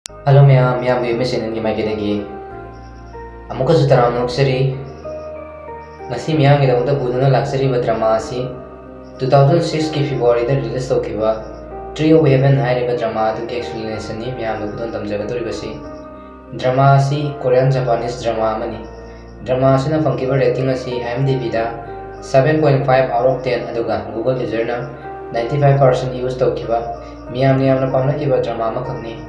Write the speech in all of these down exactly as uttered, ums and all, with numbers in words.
Hello ꯃꯌꯥꯝ, ꯃꯤꯌꯥꯝꯒꯤ ꯃꯤꯠꯁꯦꯟꯒꯤ ꯃꯥꯏꯀꯩꯗꯒꯤ ꯑꯃꯨꯛꯀꯁꯨ ꯇꯔꯥꯝꯅ ꯑꯣꯛꯆꯔꯤ꯫ ꯉꯁꯤ ꯃꯤꯌꯥꯝꯒꯤꯗꯃꯛꯇ ꯄꯨꯗꯨꯅ ꯂꯥꯛꯆꯔꯤꯕ ꯗ꯭ꯔꯃꯥ ꯑꯁꯤ two thousand sixꯀꯤ Februaryꯗ release ꯇꯧꯈꯤꯕ Tree of Heaven ꯍꯥꯏꯔꯤꯕ ꯗ꯭ꯔꯃꯥ ꯑꯗꯨꯒꯤ explanationꯅꯤ ꯃꯤꯌꯥꯝꯗ ꯈꯨꯗꯣꯜ ꯇꯝꯖꯒꯗꯧꯔꯤꯕꯁꯤ꯫ ꯗ꯭ꯔꯃꯥ ꯑꯁꯤ Korean Japanese ꯗ꯭ꯔꯃꯥ ꯑꯃꯅꯤ꯫ ꯗ꯭ꯔꯃꯥ ꯑꯁꯤꯅ ꯐꯪꯈꯤꯕ rating ꯑꯁꯤ IMDbꯗ seven point five out of ten, ꯑꯗꯨꯒ Google userꯅ ninety five percent use ꯇꯧꯈꯤꯕ, ꯃꯤꯌꯥꯝꯅ ꯌꯥꯝꯅ ꯄꯥꯝꯅꯈꯤꯕ ꯗ꯭ꯔꯃꯥ ꯑꯃꯈꯛꯅꯤ꯫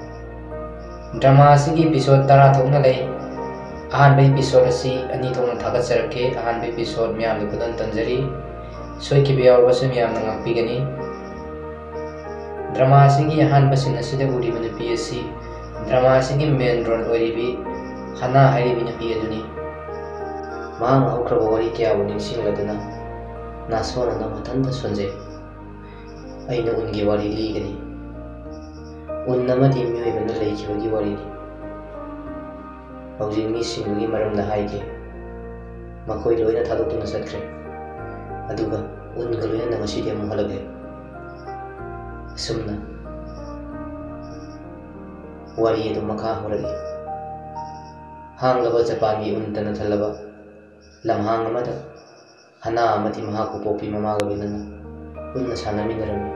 ꯗ꯭ꯔꯃꯥ ꯑꯁꯤꯒꯤ episode ꯇꯔꯥ ꯊꯣꯛꯅ ꯂꯩ꯫ ꯑꯍꯥꯟꯕ episode ꯑꯁꯤ ꯑꯅꯤ ꯊꯣꯛꯅ ꯊꯥꯒꯠꯆꯔꯛꯀꯦ꯫ ꯑꯍꯥꯟꯕ episode ꯃꯤꯌꯥꯝꯗ ꯈꯨꯗꯣꯜ ꯇꯝꯖꯔꯤ꯫ ꯁꯣꯏꯈꯤꯕ ꯌꯥꯎꯔꯕꯁꯨ ꯃꯤꯌꯥꯝꯅ ꯉꯥꯛꯄꯤꯒꯅꯤ꯫ ꯗ꯭ꯔꯃꯥ ꯑꯁꯤꯒꯤ ꯑꯍꯥꯟꯕ scene ꯑꯁꯤꯗ ꯎꯔꯤꯕ ꯅꯨꯄꯤ ꯑꯁꯤ ꯗ꯭ꯔꯃꯥ ꯑꯁꯤꯒꯤ main role ꯑꯣꯏꯔꯤꯕꯤ ꯍꯅꯥ ꯍꯥꯏꯔꯤꯕꯤ ꯅꯨꯄꯤ ꯑꯗꯨꯅꯤ꯫ ꯃꯍꯥꯛꯅ ꯍꯧꯈ꯭ꯔꯕ ꯋꯥꯔꯤ ꯀꯌꯥꯕꯨ ꯅꯤꯡꯁꯤꯡꯂꯗꯨꯅ ꯅꯥꯁꯣꯟꯅꯅ ꯃꯊꯟꯇ ꯁꯣꯟꯖꯩ꯫ ꯑꯩꯅ ꯎꯟꯒꯤ ꯋꯥꯔꯤ ꯂꯤꯒꯅꯤ꯫ ꯎꯟ ꯑꯃꯗꯤ ꯃꯤꯑꯣꯏꯕꯅ ꯂꯩꯈꯤꯕꯒꯤ ꯋꯥꯔꯤꯅꯤ꯫ ꯍꯧꯖꯤꯛ ꯃꯤꯁꯤꯡꯗꯨꯒꯤ ꯃꯔꯝꯗ ꯍꯥꯏꯒꯦ꯫ ꯃꯈꯣꯏ ꯂꯣꯏꯅ ꯊꯥꯗꯣꯛꯇꯨꯅ ꯆꯠꯈ꯭ꯔꯦ꯫ ꯑꯗꯨꯒ ꯎꯟꯒ ꯂꯣꯏꯅꯅ ꯉꯁꯤꯗꯤ ꯑꯃꯨꯛ ꯍꯜꯂꯛꯂꯦ꯫ ꯑꯁꯨꯝꯅ ꯋꯥꯔꯤ ꯑꯗꯨ ꯃꯈꯥ ꯍꯧꯔꯛꯏ꯫ ꯍꯥꯡꯂꯕ ꯖꯄꯥꯟꯒꯤ ꯎꯟꯇꯅ ꯊꯜꯂꯕ ꯂꯝꯍꯥꯡ ꯑꯃꯗ ꯍꯅꯥ ꯑꯃꯗꯤ ꯃꯍꯥꯛꯄꯨ ꯄꯣꯛꯄꯤ ꯃꯃꯥꯒ ꯂꯣꯏꯅꯅ ꯄꯨꯟꯅ ꯁꯥꯟꯅꯃꯤꯟꯅꯔꯝꯃꯤ꯫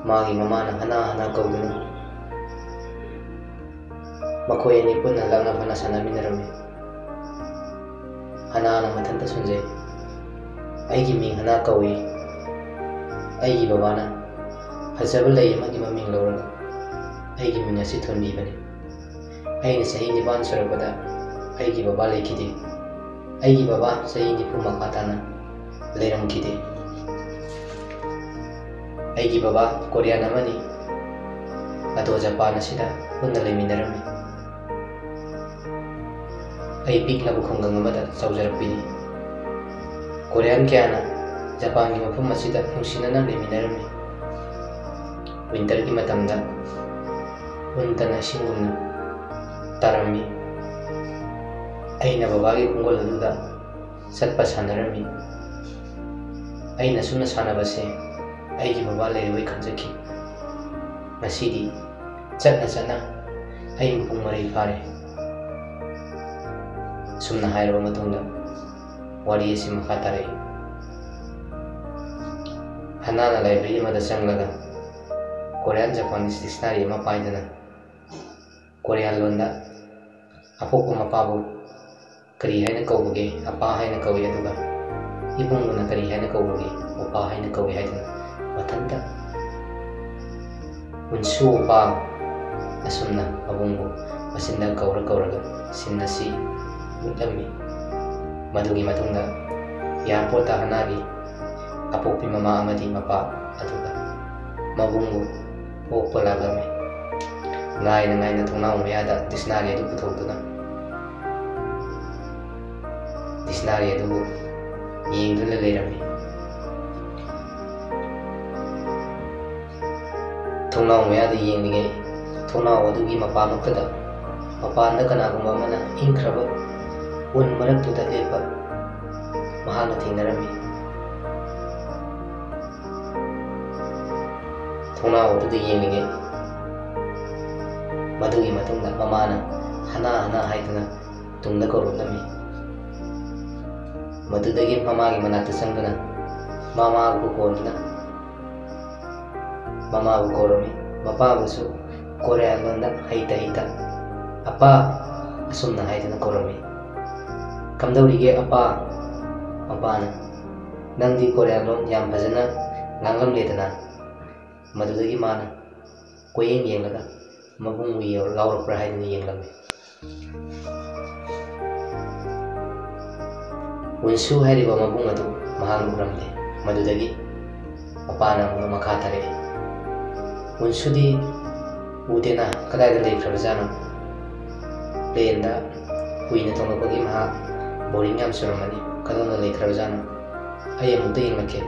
ꯃꯥꯒꯤ ꯃꯃꯥꯅ ꯍꯅꯥ ꯍꯅꯥ ꯀꯧꯗꯨꯅ ꯃꯈꯣꯏ ꯑꯅꯤ ꯄꯨꯟꯅ ꯂꯥꯛꯅ ꯐꯅ ꯁꯥꯟꯅꯃꯤꯟꯅꯔꯝꯃꯤ꯫ ꯍꯅꯥꯅ ꯃꯊꯟꯇ ꯁꯣꯟꯖꯩ꯫ "ꯑꯩꯒꯤ ꯃꯤꯡ ꯍꯅꯥ ꯀꯧꯏ꯫ ꯑꯩꯒꯤ ꯕꯕꯥꯅ ꯐꯖꯕ ꯂꯩ ꯑꯃꯒꯤ ꯃꯃꯤꯡ ꯂꯧꯔꯒ ꯑꯩꯒꯤ ꯃꯤꯡ ꯑꯁꯤ ꯊꯣꯟꯕꯤꯕꯅꯤ꯫ ꯑꯩꯅ ꯆꯍꯤ ꯅꯤꯄꯥꯟ ꯁꯨꯔꯛꯄꯗ ꯑꯩꯒꯤ ꯕꯕꯥ ꯂꯩꯈꯤꯗꯦ꯫ ꯑꯩꯒꯤ ꯕꯕꯥ ꯆꯍꯤ ꯅꯤꯐꯨ ꯃꯈꯥ ꯇꯥꯅ ꯂꯩꯔꯝꯈꯤꯗꯦ꯫ ꯑꯩꯒꯤ ꯕꯕꯥ ꯀꯣꯔꯤꯌꯥꯟ ꯑꯃꯅꯤ, ꯑꯗꯣ ꯖꯄꯥꯟ ꯑꯁꯤꯗ ꯄꯨꯟꯅ ꯂꯩꯃꯤꯟꯅꯔꯝꯃꯤ꯫ ꯑꯩ ꯄꯤꯛꯂꯕ ꯈꯨꯡꯒꯪ ꯑꯃꯗ ꯆꯥꯎꯖꯔꯛꯄꯤꯅꯤ꯫ ꯀꯣꯔꯤꯌꯥꯟ ꯀꯌꯥꯅ ꯖꯄꯥꯟꯒꯤ ꯃꯐꯝ ꯑꯁꯤꯗ ꯅꯨꯡꯁꯤꯅꯅ ꯂꯩꯃꯤꯟꯅꯔꯝꯃꯤ꯫ ꯋꯤꯟꯇꯔꯒꯤ ꯃꯇꯝꯗ ꯎꯟꯇꯅ ꯏꯁꯤꯡꯒꯨꯝꯅ ꯇꯥꯔꯝꯃꯤ꯫ ꯑꯩꯅ ꯕꯕꯥꯒꯤ ꯈꯣꯡꯒꯣꯜ ꯑꯗꯨꯗ ꯆꯠꯄ ꯁꯥꯟꯅꯔꯝꯃꯤ꯫ ꯑꯩꯅ ꯑꯁꯨꯝꯅ ꯁꯥꯟꯅꯕꯁꯦ ꯑꯩꯒꯤ ꯕꯕꯥ ꯂꯩꯔꯕꯣꯏ ꯈꯟꯖꯈꯤ꯫ ꯉꯁꯤꯗꯤ ꯆꯠꯅ ꯆꯠꯅ ꯑꯩ ꯃꯄꯨꯡ ꯃꯔꯩ ꯐꯥꯔꯦ꯫ ꯁꯨꯝꯅ ꯍꯥꯏꯔꯕ ꯃꯇꯨꯡꯗ ꯋꯥꯔꯤ ꯑꯁꯤ ꯃꯈꯥ ꯇꯥꯔꯛꯏ꯫ ꯍꯅꯥꯅ library ꯑꯃꯗ ꯆꯪꯂꯒ Korean Japanese dictionary ꯑꯃ ꯄꯥꯏꯗꯨꯅ Korean ꯂꯣꯟꯗ ꯑꯄꯣꯛꯄ ꯃꯄꯥꯕꯨ ꯀꯔꯤ ꯍꯥꯏꯅ ꯀꯧꯕꯒꯦ? ꯑꯄꯥ ꯍꯥꯏꯅ ꯀꯧꯏ꯫ ꯑꯗꯨꯒ ꯏꯕꯨꯡꯉꯣꯅ ꯀꯔꯤ ꯍꯥꯏꯅ ꯀꯧꯕꯒꯦ? ꯑꯣꯄꯥ ꯍꯥꯏꯅ ꯀꯧꯏ ꯍꯥꯏꯗꯨꯅ ꯃꯊꯟꯇ ꯎꯟꯁꯨ ꯑꯣꯄꯥ ꯑꯁꯨꯝꯅ ꯃꯕꯨꯡꯕꯨ ꯃꯆꯤꯟꯗ ꯀꯧꯔ ꯀꯧꯔꯒ scene ꯑꯁꯤ ꯃꯨꯠꯂꯝꯃꯤ꯫ ꯃꯗꯨꯒꯤ ꯃꯇꯨꯡꯗ airport ꯇ ꯍꯅꯥꯒꯤ ꯑꯄꯣꯛꯄꯤ ꯃꯃꯥ ꯑꯃꯗꯤ ꯃꯄꯥ ꯑꯗꯨꯒ ꯃꯕꯨꯡꯕꯨ ꯑꯣꯛꯄ ꯂꯥꯛꯂꯝꯃꯤ꯫ ꯉꯥꯏꯅ ꯉꯥꯏꯅ ꯊꯣꯡꯅꯥꯎ ꯃꯌꯥꯗ dictionary ꯑꯗꯨ ꯄꯨꯊꯣꯛꯇꯨꯅ dictionary ꯑꯗꯨꯕꯨ ꯌꯦꯡꯗꯨꯅ ꯂꯩꯔꯝꯃꯤ꯫ ꯊꯣꯡꯅꯥꯎ ꯃꯌꯥꯗ ꯌꯦꯡꯂꯤꯉꯩ, ꯊꯣꯡꯅꯥꯎ ꯑꯗꯨꯒꯤ ꯃꯄꯥꯃꯛꯇꯗ ꯃꯄꯥꯟꯗ ꯀꯅꯥꯒꯨꯝꯕ ꯑꯃꯅ ꯏꯪꯈ꯭ꯔꯕ ꯎꯟ ꯃꯔꯛꯇꯨꯗ ꯂꯦꯞꯄ ꯃꯍꯥꯛꯅ ꯊꯦꯡꯅꯔꯝꯃꯤ꯫ ꯊꯣꯡꯅꯥꯎ ꯑꯗꯨꯗ ꯌꯦꯡꯂꯤꯉꯩ, ꯃꯗꯨꯒꯤ ꯃꯇꯨꯡꯗ ꯃꯃꯥꯅ "ꯍꯅꯥ, ꯍꯅꯥ" ꯍꯥꯏꯗꯨꯅ ꯇꯨꯡꯗ ꯀꯧꯔꯛꯂꯝꯃꯤ꯫ ꯃꯗꯨꯗꯒꯤ ꯃꯃꯥꯒꯤ ꯃꯅꯥꯛꯇ ꯆꯪꯗꯨꯅ ꯃꯃꯥꯕꯨ ꯀꯣꯟꯗꯨꯅ ꯃꯃꯥꯕꯨ ꯀꯧꯔꯝꯃꯤ꯫ ꯃꯄꯥꯕꯨꯁꯨ ꯀꯣꯔꯤꯌꯥ ꯂꯣꯟꯗ ꯍꯩꯇ ꯍꯩꯇ "ꯑꯄꯥ" ꯑꯁꯨꯝꯅ ꯍꯥꯏꯗꯨꯅ ꯀꯧꯔꯝꯃꯤ꯫ "ꯀꯝꯗꯧꯔꯤꯒꯦ ꯑꯄꯥ?" ꯃꯄꯥꯅ, "ꯅꯪꯗꯤ ꯀꯣꯔꯤꯌꯥ ꯂꯣꯟ ꯌꯥꯝ ꯐꯖꯅ ꯉꯥꯡꯂꯝꯂꯦꯗꯅ?" ꯃꯗꯨꯗꯒꯤ ꯃꯥꯅ ꯀꯣꯏꯌꯦꯡ ꯌꯦꯡꯂꯒ ꯃꯕꯨꯡꯕꯨ ꯌꯥꯎꯔꯛꯄ꯭ꯔꯥ ꯍꯥꯏꯗꯨꯅ ꯌꯦꯡꯂꯝꯃꯤ꯫ ꯎꯟꯁꯨ ꯍꯥꯏꯔꯤꯕ ꯃꯕꯨꯡ ꯑꯗꯨ ꯃꯍꯥꯛꯅ ꯎꯔꯝꯗꯦ꯫ ꯃꯗꯨꯗꯒꯤ ꯃꯄꯥꯅ ꯑꯃꯨꯛ ꯃꯈꯥ ꯇꯥꯔꯛꯏ, "ꯎꯟꯁꯨꯗꯤ ꯎꯗꯦꯅ, ꯀꯗꯥꯏꯗ ꯂꯩꯈ꯭ꯔꯕꯖꯥꯠꯅꯣ? Plane ꯗ ꯀꯨꯏꯅ ꯇꯣꯡꯂꯛꯄꯒꯤ ꯃꯍꯥꯛ boring ꯌꯥꯝ ꯆꯨꯔꯝꯃꯅꯤ꯫ ꯀꯗꯣꯝꯗ ꯂꯩꯈ꯭ꯔꯕꯖꯥꯠꯅꯣ? ꯑꯩ ꯑꯃꯨꯛꯇ ꯌꯦꯡꯂꯛꯀꯦ꯫"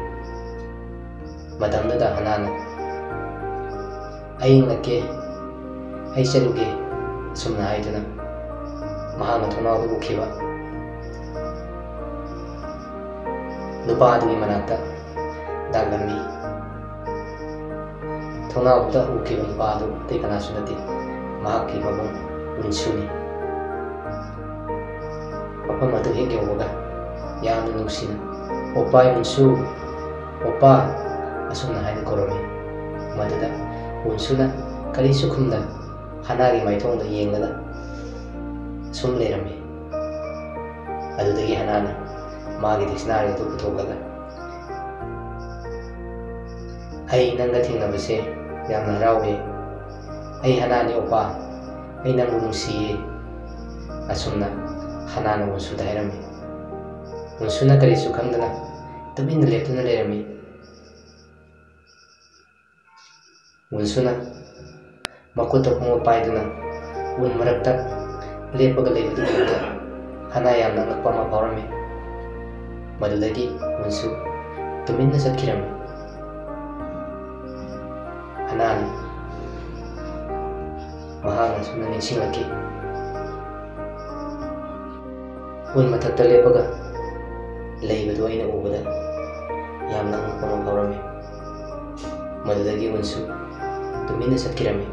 ꯃꯇꯝꯗꯨꯗ ꯍꯅꯥꯅ, "ꯑꯩ ꯌꯦꯡꯂꯛꯀꯦ, ꯑꯩ ꯆꯠꯂꯨꯒꯦ" ꯑꯁꯨꯝꯅ ꯍꯥꯏꯗꯨꯅ ꯃꯍꯥꯛꯅ ꯊꯣꯡꯅꯥꯎꯗꯨ ꯎꯈꯤꯕ ꯅꯨꯄꯥ ꯑꯗꯨꯒꯤ ꯃꯅꯥꯛꯇ ꯂꯥꯛꯂꯝꯃꯤ꯫ ꯊꯣꯡꯅꯥꯎꯗ ꯎꯈꯤꯕ ꯅꯨꯄꯥ ꯑꯗꯨ ꯑꯇꯩ ꯀꯅꯥꯁꯨ ꯅꯠꯇꯦ, ꯃꯍꯥꯛꯀꯤ ꯃꯕꯨꯡ ꯎꯟꯁꯨꯅꯤ꯫ ꯃꯐꯝ ꯑꯗꯨ ꯍꯦꯛ ꯌꯧꯕꯒ ꯌꯥꯝꯅ ꯅꯨꯡꯁꯤꯅ, "ꯑꯣꯄꯥ ꯎꯟꯁꯨ, ꯑꯣꯄꯥ" ꯑꯁꯨꯝꯅ ꯍꯥꯏꯅ ꯀꯧꯔꯝꯃꯤ꯫ ꯃꯗꯨꯗ ꯎꯟꯁꯨꯅ ꯀꯔꯤꯁꯨ ꯈꯨꯝꯗꯅ ꯍꯅꯥꯒꯤ ꯃꯥꯏꯊꯣꯡꯗ ꯌꯦꯡꯂꯒ ꯁꯨꯝ ꯂꯩꯔꯝꯃꯤ꯫ ꯑꯗꯨꯗꯒꯤ ꯍꯅꯥꯅ ꯃꯥꯒꯤ dictionary ꯑꯗꯨ ꯄꯨꯊꯣꯛꯂꯒ, "ꯑꯩ ꯅꯪꯒ ꯊꯦꯡꯅꯕꯁꯦ ꯌꯥꯝꯅ ꯍꯔꯥꯎꯋꯦ꯫ ꯑꯩ ꯍꯅꯥꯅꯤ ꯑꯣꯄꯥ, ꯑꯩ ꯅꯪꯕꯨ ꯅꯨꯡꯁꯤꯌꯦ"꯫ ꯑꯁꯨꯝꯅ ꯍꯅꯥꯅ ꯎꯟꯁꯨꯗ ꯍꯥꯏꯔꯝꯃꯤ꯫ ꯎꯟꯁꯨꯅ ꯀꯔꯤꯁꯨ ꯈꯪꯗꯅ ꯇꯨꯃꯤꯟꯅ ꯂꯦꯞꯇꯨꯅ ꯂꯩꯔꯝꯃꯤ꯫ ꯎꯟꯁꯨꯅ ꯃꯈꯨꯠꯇ ꯈꯣꯡꯎꯞ ꯄꯥꯏꯗꯨꯅ ꯎꯟ ꯃꯔꯛꯇ ꯂꯦꯞꯄꯒ ꯂꯩꯕꯗꯨ ꯎꯕꯗ ꯍꯅꯥ ꯌꯥꯝꯅ ꯑꯉꯛꯄ ꯑꯃ ꯐꯥꯎꯔꯝꯃꯤ꯫ ꯃꯗꯨꯗꯒꯤ ꯎꯟꯁꯨ ꯇꯨꯃꯤꯟꯅ ꯆꯠꯈꯤꯔꯝꯃꯤ꯫ ꯍꯅꯥꯅ ꯃꯍꯥꯛꯅ ꯑꯁꯨꯝꯅ ꯅꯤꯡꯁꯤꯡꯂꯛꯈꯤ꯫ ꯎꯟ ꯃꯊꯛꯇ ꯂꯦꯞꯄꯒ ꯂꯩꯕꯗꯨ ꯑꯩꯅ ꯎꯕꯗ ꯌꯥꯝꯅ ꯑꯉꯛꯄ ꯑꯃ ꯐꯥꯎꯔꯝꯃꯤ꯫ ꯃꯗꯨꯗꯒꯤ ꯎꯟꯁꯨ ꯇꯨꯃꯤꯟꯅ ꯆꯠꯈꯤꯔꯝꯃꯤ꯫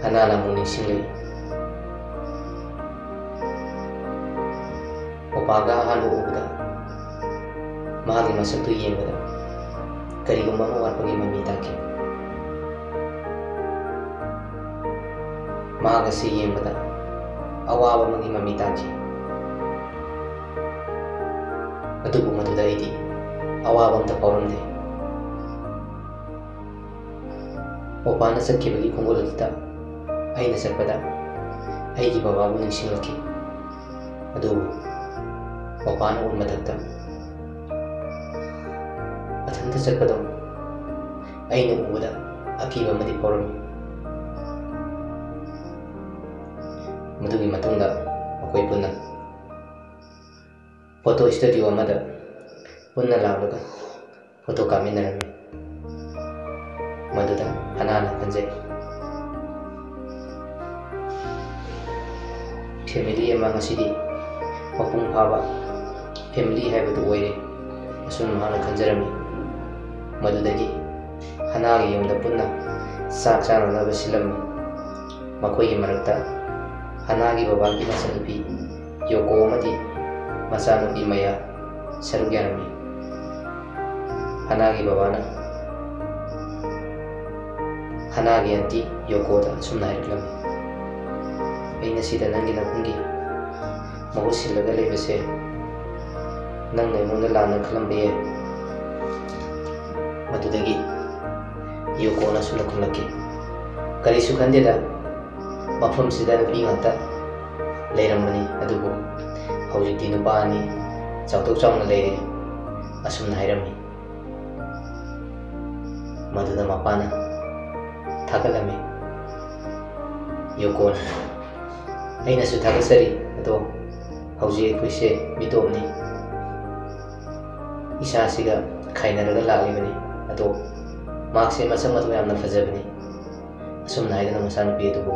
ꯍꯅꯥꯅ ꯑꯃꯨꯛ ꯅꯤꯡꯁꯤꯡꯂꯛꯏ꯫ ꯑꯣꯄꯥꯒ ꯑꯍꯥꯟꯕ ꯎꯕꯗ ꯃꯍꯥꯛꯀꯤ ꯃꯁꯛꯇꯨ ꯌꯦꯡꯕꯗ ꯀꯔꯤꯒꯨꯝꯕ ꯑꯃ ꯋꯥꯠꯄꯒꯤ ꯃꯃꯤ ꯇꯥꯈꯤ꯫ ꯃꯍꯥꯛ ꯑꯁꯤ ꯌꯦꯡꯕꯗ ꯑꯋꯥꯕ ꯑꯃꯒꯤ ꯃꯃꯤ ꯇꯥꯈꯤ꯫ ꯑꯗꯨꯕꯨ ꯃꯗꯨꯗ ꯑꯩꯗꯤ ꯑꯋꯥꯕ ꯑꯝꯇ ꯐꯥꯎꯔꯝꯗꯦ꯫ ꯑꯣꯄꯥꯅ ꯆꯠꯈꯤꯕꯒꯤ ꯈꯣꯡꯒꯨꯜ ꯑꯗꯨꯗ ꯑꯩꯅ ꯆꯠꯄꯗ ꯑꯩꯒꯤ ꯕꯕꯥꯕꯨ ꯅꯤꯡꯁꯤꯡꯂꯛꯈꯤ꯫ ꯑꯗꯨꯕꯨ ꯑꯣꯄꯥꯅ ꯎꯟ ꯃꯊꯛꯇ ꯃꯊꯟꯇ ꯆꯠꯄꯗꯣ ꯑꯩꯅ ꯎꯕꯗ ꯑꯀꯤꯕ ꯑꯃꯗꯤ ꯐꯥꯎꯔꯝꯃꯤ꯫ ꯃꯗꯨꯒꯤ ꯃꯇꯨꯡꯗ ꯑꯩꯈꯣꯏ ꯄꯨꯟꯅ photo studio ꯑꯃꯗ ꯄꯨꯟꯅ ꯂꯥꯛꯂꯒ photo ꯀꯥꯞꯃꯤꯟꯅꯔꯝꯃꯤ꯫ ꯃꯗꯨꯗ ꯍꯅꯥꯅ ꯈꯟꯖꯩ, "Family ꯑꯃ ꯉꯁꯤꯗꯤ ꯃꯄꯨꯡ ꯐꯥꯕ family ꯍꯥꯏꯕꯗꯨ ꯑꯣꯏꯔꯦ", ꯑꯁꯨꯝꯅ ꯃꯍꯥꯛꯅ ꯈꯟꯖꯔꯝꯃꯤ꯫ ꯃꯗꯨꯗꯒꯤ ꯍꯅꯥꯒꯤ ꯌꯨꯝꯗ ꯄꯨꯟꯅ ꯆꯥꯛ ꯆꯥꯅꯅꯕ ꯁꯤꯜꯂꯝꯃꯤ꯫ ꯃꯈꯣꯏꯒꯤ ꯃꯔꯛꯇ ꯍꯅꯥꯒꯤ ꯕꯕꯥꯒꯤ ꯃꯆꯟꯅꯨꯄꯤ ꯌꯣꯀꯣ ꯑꯃꯗꯤ ꯃꯆꯥꯅꯨꯄꯤ ꯃꯌꯥ ꯁꯔꯨꯛ ꯌꯥꯔꯝꯃꯤ꯫ ꯍꯅꯥꯒꯤ ꯕꯕꯥꯅ ꯍꯅꯥꯒꯤ ꯑꯟꯇꯤ ꯌꯣꯀꯣꯗ ꯑꯁꯨꯝꯅ ꯍꯥꯏꯔꯛꯂꯝꯃꯤ, "ꯑꯩꯅ ꯁꯤꯗ ꯅꯪꯒꯤ ꯅꯕꯨꯡꯒꯤ ꯃꯍꯨꯠ ꯁꯤꯜꯂꯒ ꯂꯩꯕꯁꯦ ꯅꯪꯅ ꯑꯩꯉꯣꯟꯗ ꯂꯥꯟꯅ ꯈꯜꯂꯝꯕ ꯌꯥꯏ꯫" ꯃꯗꯨꯗꯒꯤ ꯌꯣꯀꯣꯅ ꯑꯁꯨꯝꯅ ꯈꯨꯝꯂꯛꯈꯤ, "ꯀꯔꯤꯁꯨ ꯈꯟꯗꯦꯗ, ꯃꯐꯝꯁꯤꯗ ꯅꯨꯄꯤ ꯉꯥꯛꯇ ꯂꯩꯔꯝꯕꯅꯤ, ꯑꯗꯨꯕꯨ ꯍꯧꯖꯤꯛꯇꯤ ꯅꯨꯄꯥ ꯑꯅꯤ ꯆꯥꯎꯊꯣꯛ ꯆꯥꯎꯅ ꯂꯩꯔꯦ꯫" ꯑꯁꯨꯝꯅ ꯍꯥꯏꯔꯝꯃꯤ꯫ ꯃꯗꯨꯗ ꯃꯄꯥꯅ ꯊꯥꯒꯠꯂꯝꯃꯤ꯫ ꯌꯣꯀꯣꯅ, "ꯑꯩꯅꯁꯨ ꯊꯥꯒꯠꯆꯔꯤ, ꯑꯗꯣ ꯍꯧꯖꯤꯛ ꯑꯩꯈꯣꯏꯁꯦ ꯃꯤꯇꯣꯞꯅꯤ, ꯏꯁꯥꯁꯤꯒ ꯈꯥꯏꯅꯔꯒ ꯂꯥꯛꯂꯤꯕꯅꯤ, ꯑꯗꯣ ꯃꯍꯥꯛꯁꯦ ꯃꯁꯛ ꯃꯇꯧ ꯌꯥꯝꯅ ꯐꯖꯕꯅꯤ꯫" ꯑꯁꯨꯝꯅ ꯍꯥꯏꯗꯨꯅ ꯃꯆꯥꯅꯨꯄꯤ ꯑꯗꯨꯕꯨ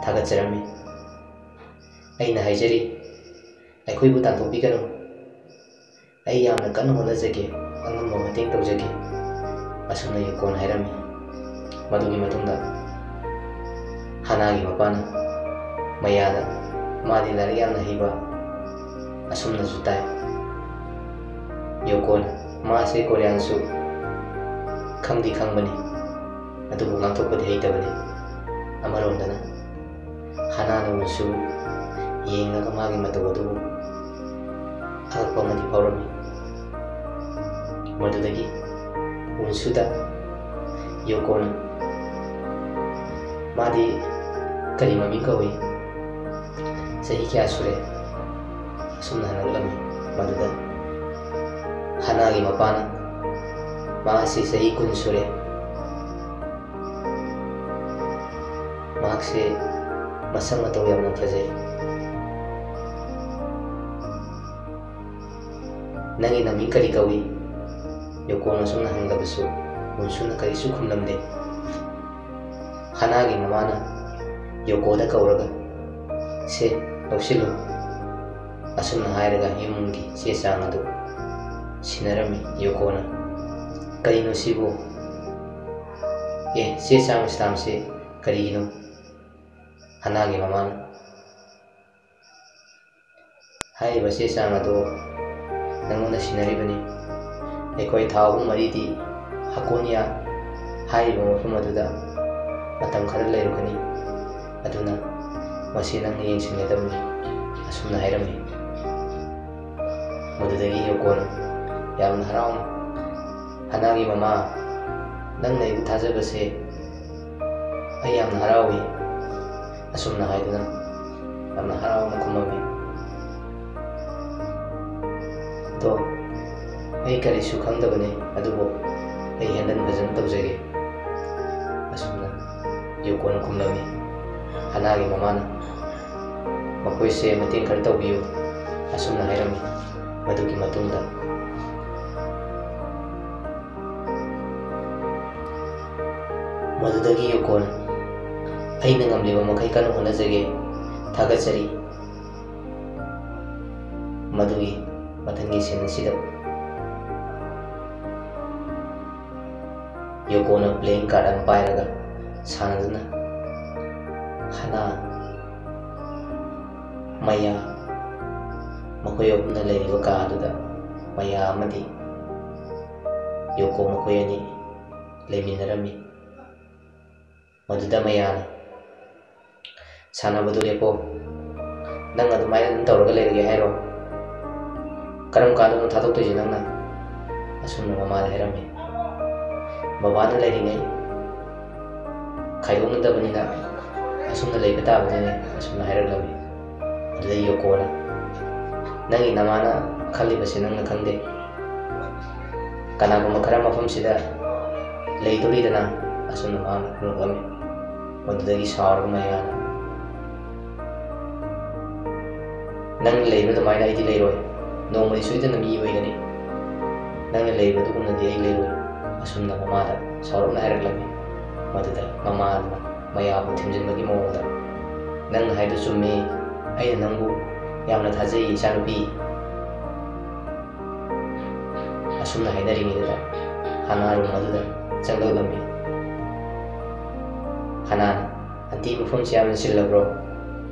ꯊꯥꯒꯠꯆꯔꯝꯃꯤ꯫ "ꯑꯩꯅ ꯍꯥꯏꯖꯔꯤ, ꯑꯩꯈꯣꯏꯕꯨ ꯇꯥꯟꯊꯣꯛꯄꯤꯒꯅꯨ꯫ ꯑꯩ ꯌꯥꯝꯅ ꯀꯟꯅ ꯍꯣꯠꯅꯖꯒꯦ, ꯑꯉꯝꯕ ꯃꯇꯦꯡ ꯇꯧꯖꯒꯦ꯫" ꯑꯁꯨꯝꯅ ꯌꯣꯀꯣꯅ ꯍꯥꯏꯔꯝꯃꯤ꯫ ꯃꯗꯨꯒꯤ ꯃꯇꯨꯡꯗ ꯍꯥꯅꯥꯒꯤ ꯃꯄꯥꯅ ꯃꯌꯥꯗ, "ꯃꯥꯗꯤ ꯂꯥꯏꯔꯤꯛ ꯌꯥꯝꯅ ꯍꯩꯕ ꯑꯁꯨꯝꯅꯁꯨ ꯇꯥꯏ꯫ ꯌꯣꯀꯣꯅ ꯃꯥꯁꯦ ꯀꯣꯔꯤꯌꯥꯟꯁꯨ ꯈꯪꯗꯤ ꯈꯪꯕꯅꯤ, ꯑꯗꯨꯕꯨ ꯉꯥꯡꯊꯣꯛꯄꯗꯤ ꯍꯩꯇꯕꯅꯤ꯫" ꯑꯃꯔꯣꯝꯗꯅ ꯍꯥꯅꯥꯅ ꯎꯟꯁꯨ ꯌꯦꯡꯂꯒ ꯃꯥꯒꯤ ꯃꯇꯧ ꯑꯗꯨꯕꯨ ꯑꯉꯛꯄ ꯑꯃꯗꯤ ꯐꯥꯎꯔꯝꯃꯤ꯫ ꯃꯗꯨꯗꯒꯤ ꯎꯟꯁꯨꯗ ꯌꯣꯀꯣꯅ, "ꯃꯥꯗꯤ ꯀꯔꯤ ꯃꯃꯤꯡ ꯀꯧꯏ? ꯆꯍꯤ ꯀꯌꯥ ꯁꯨꯔꯦ?" ꯑꯁꯨꯝꯅ ꯍꯪꯂꯛꯂꯝꯃꯤ꯫ ꯃꯗꯨꯗ ꯍꯥꯅꯥꯒꯤ ꯃꯄꯥꯅ, "ꯃꯥ ꯑꯁꯤ ꯆꯍꯤ ꯀꯨꯟ ꯁꯨꯔꯦ꯫ ꯃꯍꯥꯛꯁꯦ ꯃꯁꯛ ꯃꯇꯧ ꯌꯥꯝꯅ ꯐꯖꯩ꯫ ꯅꯪꯒꯤ ꯅꯃꯤꯡ ꯀꯔꯤ ꯀꯧꯏ?" ꯌꯣꯀꯣꯅ ꯑꯁꯨꯝꯅ ꯍꯪꯂꯕꯁꯨ ꯎꯟꯁꯨꯅ ꯀꯔꯤꯁꯨ ꯈꯨꯝꯂꯝꯗꯦ꯫ ꯍꯥꯅꯥꯒꯤ ꯃꯃꯥꯅ ꯌꯣꯀꯣꯗ ꯀꯧꯔꯒ, "ꯁꯦ, ꯂꯧꯁꯤꯜꯂꯨ꯫" ꯑꯁꯨꯝꯅ ꯍꯥꯏꯔꯒ ꯌꯨꯝꯒꯤ ꯆꯦ ꯆꯥꯡ ꯑꯗꯨ ꯁꯤꯟꯅꯔꯝꯃꯤ꯫ ꯌꯣꯀꯣꯅ, "ꯀꯔꯤꯅꯣ ꯁꯤꯕꯨ?" "ꯑꯦ, ꯆꯦ ꯆꯥꯡ stamp ꯁꯤ ꯀꯔꯤꯒꯤꯅꯣ?" ꯍꯅꯥꯒꯤ ꯃꯃꯥꯅ, "ꯍꯥꯏꯔꯤꯕ ꯆꯦ ꯆꯥꯡ ꯑꯗꯨ ꯅꯪꯉꯣꯟꯗ ꯁꯤꯟꯅꯔꯤꯕꯅꯤ꯫ ꯑꯩꯈꯣꯏ ꯊꯥ ꯑꯍꯨꯝ ꯃꯔꯤꯗꯤ ꯍꯀꯣꯟꯌꯥ ꯍꯥꯏꯔꯤꯕ ꯃꯐꯝ ꯑꯗꯨꯗ ꯃꯇꯝ ꯈꯔ ꯂꯩꯔꯨꯒꯅꯤ꯫ ꯑꯗꯨꯅ ꯃꯁꯤ ꯅꯪꯅ ꯌꯦꯡꯁꯤꯟꯒꯗꯕꯅꯤ," ꯑꯁꯨꯝꯅ ꯍꯥꯏꯔꯝꯃꯤ꯫ ꯃꯗꯨꯗꯒꯤ ꯌꯣꯀꯣꯅ ꯌꯥꯝꯅ ꯍꯔꯥꯎꯅ, "ꯍꯅꯥꯒꯤ ꯃꯃꯥ, ꯅꯪꯅ ꯑꯩꯕꯨ ꯊꯥꯖꯕꯁꯦ ꯑꯩ ꯌꯥꯝꯅ ꯍꯔꯥꯎꯏ," ꯑꯁꯨꯝꯅ ꯍꯥꯏꯗꯨꯅ ꯌꯥꯝꯅ ꯍꯔꯥꯎꯅ ꯈꯨꯝꯃꯝꯃꯤ꯫ "ꯑꯗꯣ ꯑꯩ ꯀꯔꯤꯁꯨ ꯈꯪꯗꯕꯅꯤ, ꯑꯗꯨꯕꯨ ꯑꯩ handle ꯐꯖꯅ ꯇꯧꯖꯒꯦ," ꯑꯁꯨꯝꯅ ꯌꯣꯀꯣꯅ ꯈꯨꯝꯂꯝꯃꯤ꯫ ꯍꯅꯥꯒꯤ ꯃꯃꯥꯅ, "ꯃꯈꯣꯏꯁꯦ ꯃꯇꯦꯡ ꯈꯔ ꯇꯧꯕꯤꯌꯨ," ꯑꯁꯨꯝꯅ ꯍꯥꯏꯔꯝꯃꯤ꯫ ꯃꯗꯨꯒꯤ ꯃꯇꯨꯡꯗ ꯃꯗꯨꯗꯒꯤ ꯌꯣꯀꯣꯅ, "ꯑꯩꯅ ꯉꯝꯂꯤꯕ ꯃꯈꯩ ꯀꯟꯅ ꯍꯣꯠꯅꯖꯒꯦ, ꯊꯥꯒꯠꯆꯔꯤ꯫" ꯃꯗꯨꯒꯤ ꯃꯊꯪꯒꯤ scene ꯑꯁꯤꯗ ꯌꯣꯀꯣꯅ playing card ꯑꯃ ꯄꯥꯏꯔꯒ ꯁꯥꯟꯅꯗꯨꯅ ꯍꯅꯥ, ꯃꯌꯥ, ꯃꯈꯣꯏ ꯑꯍꯨꯝꯅ ꯂꯩꯔꯤꯕ ꯀꯥ ꯑꯗꯨꯗ ꯃꯌꯥ ꯑꯃꯗꯤ ꯌꯣꯀꯣ ꯃꯈꯣꯏ ꯑꯅꯤ ꯂꯩꯃꯤꯟꯅꯔꯝꯃꯤ꯫ ꯃꯗꯨꯗ ꯃꯌꯥꯅ, "ꯁꯥꯟꯅꯕꯗꯨ ꯂꯦꯞꯄꯣ꯫ ꯅꯪ ꯑꯗꯨꯃꯥꯏꯅ ꯑꯗꯨꯝ ꯇꯧꯔꯒ ꯂꯩꯔꯒꯦ ꯍꯥꯏꯔꯣ? ꯀꯔꯝ ꯀꯥꯟꯗꯅꯣ ꯊꯥꯗꯣꯛꯇꯣꯏꯁꯦ ꯅꯪꯅ?" ꯑꯁꯨꯝꯅ ꯃꯃꯥꯗ ꯍꯥꯏꯔꯝꯃꯤ꯫ "ꯕꯕꯥꯅ ꯂꯩꯔꯤꯉꯩ ꯈꯥꯏꯗꯣꯛꯅꯗꯕꯅꯤꯅ ꯑꯁꯨꯝꯅ ꯂꯩꯕ ꯇꯥꯕꯅꯤꯅꯦ," ꯑꯁꯨꯝꯅ ꯍꯥꯏꯔꯛꯂꯝꯃꯤ꯫ ꯑꯗꯨꯗ ꯌꯣꯀꯣꯅ, "ꯅꯪꯒꯤ ꯅꯃꯥꯅ ꯈꯜꯂꯤꯕꯁꯦ ꯅꯪꯅ ꯈꯪꯗꯦ꯫ ꯀꯅꯥꯒꯨꯝꯕ ꯈꯔ ꯃꯐꯝꯁꯤꯗ ꯂꯩꯗꯣꯔꯤꯗꯅ?" ꯑꯁꯨꯝꯅ ꯃꯍꯥꯛꯅ ꯈꯨꯝꯂꯛꯂꯝꯃꯤ꯫ ꯃꯗꯨꯗꯒꯤ ꯁꯥꯎꯔꯕ ꯃꯌꯥꯅ, "ꯅꯪ ꯂꯩꯕ ꯑꯗꯨꯃꯥꯏꯅ ꯑꯩꯗꯤ ꯂꯩꯔꯣꯏ꯫ ꯅꯣꯡꯃꯗꯤ ꯁꯣꯏꯗꯅ ꯃꯤ ꯑꯣꯏꯒꯅꯤ꯫ ꯅꯪꯅ ꯂꯩꯕ ꯑꯗꯨꯒꯨꯝꯅꯗꯤ ꯑꯩ ꯂꯩꯔꯣꯏ," ꯑꯁꯨꯝꯅ ꯃꯃꯥꯗ ꯁꯥꯎꯔꯞꯅ ꯍꯥꯏꯔꯛꯂꯝꯃꯤ꯫ ꯃꯗꯨꯗ ꯃꯃꯥ ꯑꯗꯨꯅ ꯃꯌꯥꯕꯨ ꯊꯦꯝꯖꯤꯟꯕꯒꯤ ꯃꯑꯣꯡꯗ, "ꯅꯪꯅ ꯍꯥꯏꯗꯨ ꯆꯨꯝꯃꯤ꯫ ꯑꯩꯅ ꯅꯪꯕꯨ ꯌꯥꯝꯅ ꯊꯥꯖꯩ, ꯏꯆꯥꯅꯨꯄꯤ꯫" ꯑꯁꯨꯝꯅ ꯍꯥꯏꯅꯔꯤꯉꯩꯗꯨꯗ ꯍꯅꯥ room ꯑꯗꯨꯗ ꯆꯪꯂꯛꯂꯝꯃꯤ꯫ ꯍꯅꯥꯅ, "ꯑꯟꯇꯤ, ꯃꯐꯝꯁꯤ ꯌꯥꯝꯅ ꯆꯤꯜꯂꯕ꯭ꯔꯣ?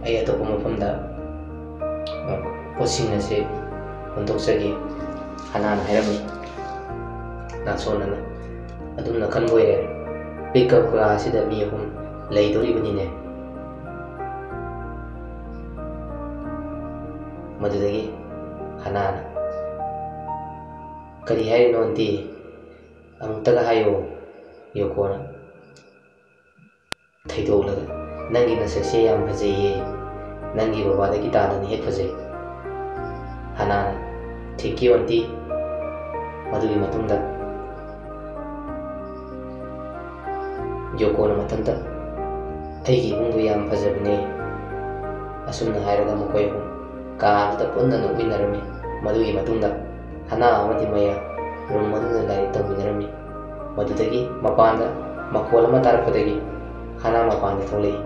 ꯑꯩ ꯑꯇꯣꯞꯄ ꯃꯐꯝꯗ, ꯑ, ꯄꯣꯠꯁꯤꯡ ꯑꯁꯤ ꯍꯨꯟꯗꯣꯛꯆꯒꯦ", ꯍꯅꯥꯅ ꯍꯥꯏꯔꯝꯃꯤ꯫ ꯅꯥꯁꯣꯅꯅ, "ꯑꯗꯨꯝꯅ ꯈꯟꯕ ꯑꯣꯏꯔꯦ꯫ ꯄꯤꯛꯑꯕ ꯀꯥ ꯑꯁꯤꯗ ꯃꯤ ꯑꯍꯨꯝ ꯂꯩꯗꯧꯔꯤꯕꯅꯤꯅꯦ"꯫ ꯃꯗꯨꯗꯒꯤ ꯍꯅꯥꯅ, "ꯀꯔꯤ ꯍꯥꯏꯔꯤꯅꯣ ꯑꯟꯇꯤ? ꯑꯃꯨꯛꯇꯒ ꯍꯥꯏꯌꯣ", ꯌꯣꯀꯣꯅ ꯊꯩꯗꯣꯛꯂꯒ, "ꯅꯪꯒꯤ ꯅꯁꯛꯁꯦ ꯌꯥꯝ ꯐꯖꯩꯌꯦ꯫ ꯅꯪꯒꯤ ꯕꯕꯥꯗꯒꯤ ꯇꯥꯗꯅ ꯍꯦꯛ ꯐꯖꯩ"꯫ ꯍꯅꯥꯅ, "Thank you, aunty"꯫ ꯃꯗꯨꯒꯤ ꯃꯇꯨꯡꯗ ꯌꯣꯀꯣꯅ ꯃꯊꯟꯇ, "ꯑꯩꯒꯤ ꯏꯃꯨꯡꯗꯨ ꯌꯥꯝ ꯐꯖꯕꯅꯦ"꯫ ꯑꯁꯨꯝꯅ ꯍꯥꯏꯔꯒ ꯃꯈꯣꯏ ꯑꯍꯨꯝ ꯀꯥ ꯑꯗꯨꯗ ꯄꯨꯟꯅ ꯅꯣꯛꯃꯤꯟꯅꯔꯝꯃꯤ꯫ ꯃꯗꯨꯒꯤ ꯃꯇꯨꯡꯗ ꯍꯅꯥ ꯑꯃꯗꯤ ꯃꯌꯥ ꯔꯨꯝ ꯑꯗꯨꯗ ꯂꯥꯏꯔꯤꯛ ꯇꯧꯃꯤꯟꯅꯔꯝꯃꯤ꯫ ꯃꯗꯨꯗꯒꯤ ꯃꯄꯥꯟꯗ ꯃꯈꯣꯜ ꯑꯃ ꯇꯥꯔꯛꯄꯗꯒꯤ ꯍꯅꯥ ꯃꯄꯥꯟꯗ ꯊꯣꯛꯂꯛꯏ꯫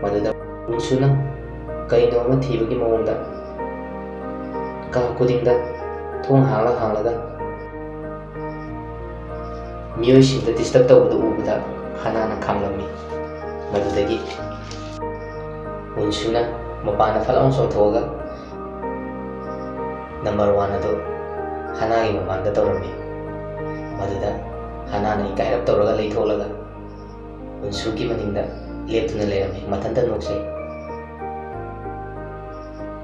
ꯃꯗꯨꯗ ꯎꯟꯁꯨꯅ ꯀꯩꯅꯣ ꯑꯃ ꯊꯤꯕꯒꯤ ꯃꯑꯣꯡꯗ ꯀꯥ ꯈꯨꯗꯤꯡꯗ ꯊꯣꯡ ꯍꯥꯡꯂ ꯍꯥꯡꯂꯒ ꯃꯤꯑꯣꯏꯁꯤꯡꯗ disturb ꯇꯧꯕꯗꯨ ꯎꯕꯗ ꯍꯅꯥꯅ ꯈꯥꯝꯂꯝꯃꯤ꯫ ꯃꯗꯨꯗꯒꯤ ꯎꯟꯁꯨꯅ ꯃꯄꯥꯟꯗ ꯐꯠ ꯂꯥꯎꯅ ꯆꯣꯡꯊꯣꯛꯑꯒ number one ꯑꯗꯨ ꯍꯅꯥꯒꯤ ꯃꯃꯥꯡꯗ ꯇꯧꯔꯝꯃꯤ꯫ ꯃꯗꯨꯗ ꯍꯅꯥꯅ ꯏꯀꯥꯏꯔꯞ ꯇꯧꯔꯒ ꯂꯩꯊꯣꯛꯂꯒ ꯎꯟꯁꯨꯒꯤ ꯃꯅꯤꯡꯗ ꯂꯦꯞꯇꯨꯅ ꯂꯩꯔꯝꯃꯤ, ꯃꯊꯟꯇ ꯅꯣꯛꯆꯩ꯫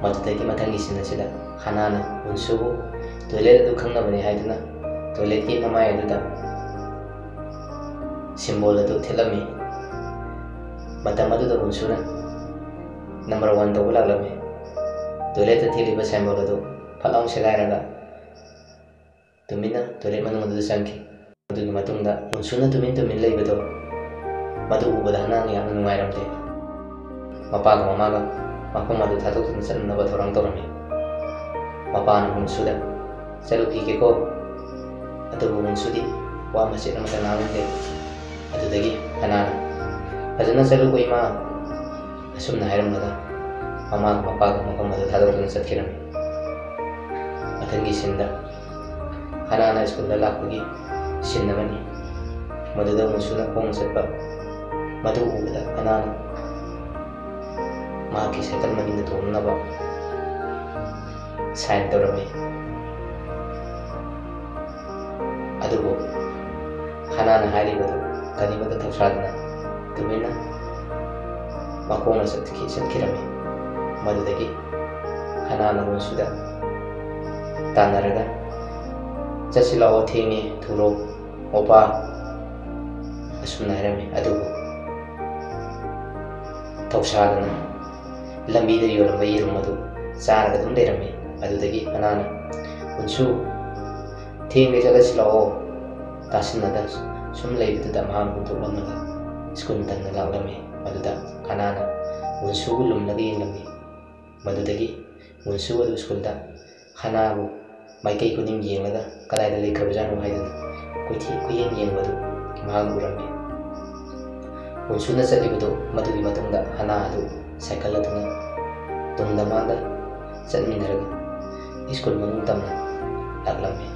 ꯃꯗꯨꯗꯒꯤ ꯃꯊꯪꯒꯤ scene ꯑꯁꯤꯗ ꯍꯅꯥꯅ ꯎꯟꯁꯨꯕꯨ toilet ꯑꯗꯨ ꯈꯪꯅꯕꯅꯤ ꯍꯥꯏꯗꯨꯅ toiletꯀꯤ ꯃꯃꯥꯏ ꯑꯗꯨꯗ symbol ꯑꯗꯨ ꯊꯦꯠꯂꯝꯃꯤ꯫ ꯃꯇꯝ ꯑꯗꯨꯗ ꯎꯟꯁꯨꯅ number one ꯇꯧꯕ ꯂꯥꯛꯂꯝꯃꯤ꯫ Toiletꯇ ꯊꯦꯠꯂꯤꯕ symbol ꯑꯗꯨ ꯐꯠ ꯂꯥꯎꯅ ꯁꯦꯒꯥꯏꯔꯒ ꯇꯨꯃꯤꯟꯅ toilet ꯃꯅꯨꯡ ꯑꯗꯨꯗ ꯆꯪꯈꯤ꯫ ꯑꯗꯨꯒꯤ ꯃꯇꯨꯡꯗ ꯎꯟꯁꯨꯅ ꯇꯨꯃꯤꯟ ꯇꯨꯃꯤꯟ ꯂꯩꯕꯗꯨ, ꯃꯗꯨ ꯎꯕꯗ ꯍꯅꯥꯅ ꯌꯥꯝꯅ ꯅꯨꯡꯉꯥꯏꯔꯝꯗꯦ꯫ ꯃꯄꯥꯒ ꯃꯃꯥꯒ ꯃꯐꯝ ꯑꯗꯨ ꯊꯥꯗꯣꯛꯇꯨꯅ ꯆꯠꯅꯅꯕ ꯊꯧꯔꯥꯡ ꯇꯧꯔꯝꯃꯤ꯫ ꯃꯄꯥꯅ ꯎꯟꯁꯨꯗ, "ꯆꯠꯂꯨꯈꯤꯒꯦꯀꯣ"꯫ ꯑꯗꯨꯕꯨ ꯎꯟꯁꯨꯗꯤ ꯋꯥ ꯃꯆꯦꯠ ꯑꯃꯠꯇ ꯉꯥꯡꯂꯝꯗꯦ꯫ ꯑꯗꯨꯗꯒꯤ ꯍꯅꯥꯅ, "ꯐꯖꯅ ꯆꯠꯂꯨꯀꯣ ꯏꯃꯥ"꯫ ꯑꯁꯨꯝꯅ ꯍꯥꯏꯔꯝꯂꯒ ꯃꯃꯥꯒ ꯃꯄꯥꯒ ꯃꯐꯝ ꯑꯗꯨ ꯊꯥꯗꯣꯛꯇꯨꯅ ꯆꯠꯈꯤꯔꯝꯃꯤ꯫ ꯃꯊꯪꯒꯤ sceneꯗ ꯍꯅꯥꯅ ꯁ꯭ꯀꯨꯜꯗ ꯂꯥꯛꯄꯒꯤ scene ꯑꯃꯅꯤ꯫ ꯃꯗꯨꯗ ꯎꯟꯁꯨꯅ ꯈꯣꯡꯅ ꯆꯠꯄ ꯃꯗꯨ ꯎꯕꯗ ꯍꯅꯥꯅ ꯃꯍꯥꯛꯀꯤ ꯁꯥꯏꯀꯜ ꯃꯅꯤꯡꯗ ꯇꯣꯡꯅꯅꯕ ꯁꯥꯏꯟ ꯇꯧꯔꯝꯃꯤ꯫ ꯑꯗꯨꯕꯨ ꯍꯅꯥꯅ ꯍꯥꯏꯔꯤꯕꯗꯨ ꯀꯔꯤꯃꯠꯇ ꯊꯧꯁꯥꯗꯅ ꯇꯨꯃꯤꯟꯅ ꯃꯈꯣꯡꯅ ꯆꯠꯈꯤ-, ꯆꯠꯈꯤꯔꯝꯃꯤ꯫ ꯃꯗꯨꯗꯒꯤ ꯍꯅꯥꯅ ꯎꯟꯁꯨꯗ ꯇꯥꯟꯅꯔꯒ, "ꯆꯠꯁꯤ ꯂꯥꯛꯑꯣ, ꯊꯦꯡꯉꯦ, ꯊꯨꯔꯣ, ꯑꯣꯄꯥ," ꯑꯁꯨꯝꯅ ꯍꯥꯏꯔꯝꯃꯤ꯫ ꯑꯗꯨꯕꯨ ꯊꯧꯁꯥꯗꯅ ꯂꯝꯕꯤꯗ ꯌꯣꯜꯂꯝꯕ ꯌꯦꯔꯨꯝ ꯑꯗꯨ ꯆꯥꯔꯒ ꯑꯗꯨꯝ ꯂꯩꯔꯝꯃꯤ꯫ ꯑꯗꯨꯗꯒꯤ ꯍꯅꯥꯅ, "ꯎꯟꯁꯨ, ꯊꯦꯡꯂꯦ, ꯆꯠꯂꯁꯤ ꯂꯥꯛꯑꯣ," ꯇꯥꯁꯤꯟꯅꯗ ꯁꯨꯝ ꯂꯩꯕꯗꯨꯗ ꯃꯍꯥꯛ ꯍꯨꯟꯗꯣꯛꯂꯝꯂꯒ ꯁ꯭ꯀꯨꯜ ꯇꯝꯅ ꯂꯥꯛꯂꯝꯃꯤ꯫ ꯃꯗꯨꯗ ꯍꯅꯥꯅ ꯎꯟꯁꯨꯕꯨ ꯂꯨꯝꯂꯒ ꯌꯦꯡꯂꯝꯃꯤ꯫ ꯃꯗꯨꯗꯒꯤ ꯎꯟꯁꯨ ꯑꯗꯨ ꯁ꯭ꯀꯨꯜꯗ ꯍꯅꯥꯕꯨ ꯃꯥꯏꯀꯩ ꯈꯨꯗꯤꯡ ꯌꯦꯡꯂꯒ ꯀꯗꯥꯏꯗ ꯂꯩꯈ꯭ꯔꯕꯖꯥꯠꯅꯣ ꯍꯥꯏꯗꯨꯅ ꯀꯣꯏꯊꯤ ꯀꯣꯏꯌꯦꯡ ꯌꯦꯡꯕꯗꯨ ꯃꯍꯥꯛ ꯎꯔꯝꯃꯤ꯫ ꯎꯟꯁꯨꯅ ꯆꯠꯂꯤꯕꯗꯨ ꯃꯗꯨꯒꯤ ꯃꯇꯨꯡꯗ ꯍꯅꯥ ꯑꯗꯨ ꯁꯥꯏꯀꯜ ꯑꯗꯨꯅ ꯇꯨꯡꯗ ꯃꯥꯒ ꯆꯠꯃꯤꯟꯅꯔꯒ ꯁ꯭ꯀꯨꯜ ꯃꯅꯨꯡ ꯇꯝꯅ ꯂꯥꯛꯂꯝꯃꯤ꯫